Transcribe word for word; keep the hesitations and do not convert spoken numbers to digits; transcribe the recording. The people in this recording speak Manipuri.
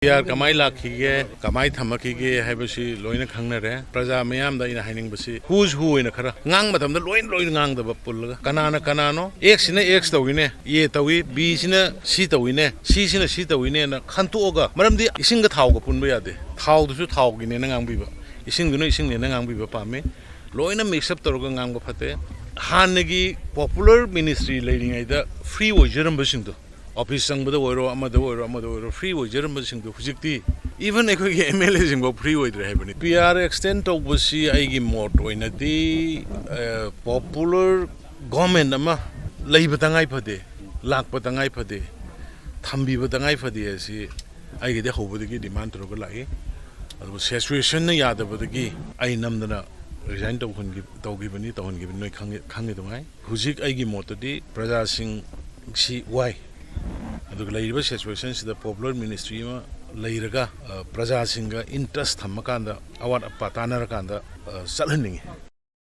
ꯄꯤ ꯑꯥꯔ ꯀꯃꯥꯏꯅ ꯂꯥꯛꯈꯤꯒꯦ, ꯀꯃꯥꯏꯅ ꯊꯝꯃꯛꯈꯤꯒꯦ ꯍꯥꯏꯕꯁꯤ ꯂꯣꯏꯅ ꯈꯪꯅꯔꯦ꯫ ꯄ꯭ꯔꯖꯥ ꯃꯤꯌꯥꯝꯗ ꯑꯩꯅ ꯍꯥꯏꯅꯤꯡꯕꯁꯤ, who's who ꯑꯣꯏꯅ ꯈꯔ ꯉꯥꯡꯕ ꯃꯇꯝꯗ ꯂꯣꯏꯅ ꯂꯣꯏꯅ ꯉꯥꯡꯗꯕ, ꯄꯨꯜꯂꯒ ꯀꯅꯥꯅ ꯀꯅꯥꯅꯣ, ꯑꯦꯛꯁꯁꯤꯅ ꯑꯦꯛꯁ ꯇꯧꯏꯅꯦ, ꯑꯦ ꯇꯧꯏ, ꯕꯤꯁꯤꯅ ꯁꯤ ꯇꯧꯏꯅꯦ, ꯁꯤꯁꯤꯅ ꯁꯤ ꯇꯧꯏꯅꯦꯅ ꯈꯟꯇꯣꯛꯑꯒ, ꯃꯔꯝꯗꯤ ꯏꯁꯤꯡꯒ ꯊꯥꯎꯒ ꯄꯨꯟꯕ ꯌꯥꯗꯦ꯫ ꯊꯥꯎꯗꯨꯁꯨ ꯊꯥꯎꯒꯤꯅꯦꯅ ꯉꯥꯡꯕꯤꯕ, ꯏꯁꯤꯡꯗꯨꯅ ꯏꯁꯤꯡꯅꯦꯅ ꯉꯥꯡꯕꯤꯕ ꯄꯥꯝꯃꯤ꯫ ꯂꯣꯏꯅ mix up ꯇꯧꯔꯒ ꯉꯥꯡꯕ ꯐꯠꯇꯦ꯫ ꯍꯥꯟꯅꯒꯤ popular ministry ꯂꯩꯔꯤꯉꯩꯗ free ꯑꯣꯏꯖꯔꯝꯕꯁꯤꯡꯗꯣ, ꯑꯣꯐꯤꯁ ꯆꯪꯕꯗ ꯑꯣꯏꯔꯣ, ꯑꯃꯗ ꯑꯣꯏꯔꯣ, ꯑꯃꯗ ꯑꯣꯏꯔꯣ, free ꯑꯣꯏꯖꯔꯝꯕꯁꯤꯡꯗꯣ ꯍꯧꯖꯤꯛꯇꯤ even ꯑꯩꯈꯣꯏꯒꯤ ꯑꯦꯝ ꯑꯦꯜ ꯑꯦꯁꯤꯡꯐꯥꯎ free ꯑꯣꯏꯗ꯭ꯔꯦ ꯍꯥꯏꯕꯅꯤ꯫ ꯄꯤ ꯑꯥꯔ extend ꯇꯧꯕꯁꯤ ꯑꯩꯒꯤ ꯃꯣꯠ ꯑꯣꯏꯅꯗꯤ, ꯑ, popular government ꯑꯃ ꯂꯩꯕ ꯇꯉꯥꯏ ꯐꯗꯦ, ꯂꯥꯛꯄ ꯇꯉꯥꯏ ꯐꯗꯦ, ꯊꯝꯕꯤꯕ ꯇꯉꯥꯏ ꯐꯗꯦ ꯍꯥꯏꯁꯤ ꯑꯩꯒꯤꯗꯤ ꯍꯧꯕꯗꯒꯤ demand ꯇꯧꯔꯒ ꯂꯥꯛꯏ꯫ ꯑꯗꯨꯕꯨ situationꯅ ꯌꯥꯗꯕꯗꯒꯤ ꯑꯩ ꯅꯝꯗꯅ resign ꯇꯧꯍꯟꯈꯤ-, ꯇꯧꯈꯤꯕꯅꯤ, ꯇꯧꯍꯟꯈꯤꯕꯅꯤ, ꯅꯣꯏ ꯈꯪꯉꯤ, ꯈꯪꯉꯤꯗꯨꯉꯥꯏ꯫ ꯍꯧꯖꯤꯛ ꯑꯩꯒꯤ ꯃꯣꯠꯇꯗꯤ ꯄ꯭ꯔꯖꯥꯁꯤꯡꯁꯤ ꯋꯥꯏ꯫ ꯑꯗꯨꯒ ꯂꯩꯔꯤꯕ situationꯁꯤꯗ popular ministry ꯑꯃ ꯂꯩꯔꯒ, ꯑ, ꯄ꯭ꯔꯖꯥꯁꯤꯡꯒ interest ꯊꯝꯃꯀꯥꯟꯗ, ꯑꯋꯥꯠ ꯑꯄꯥ ꯇꯥꯟꯅꯔꯀꯥꯟꯗ, ꯑ, ꯆꯠꯍꯟꯅꯤꯡꯉꯤ꯫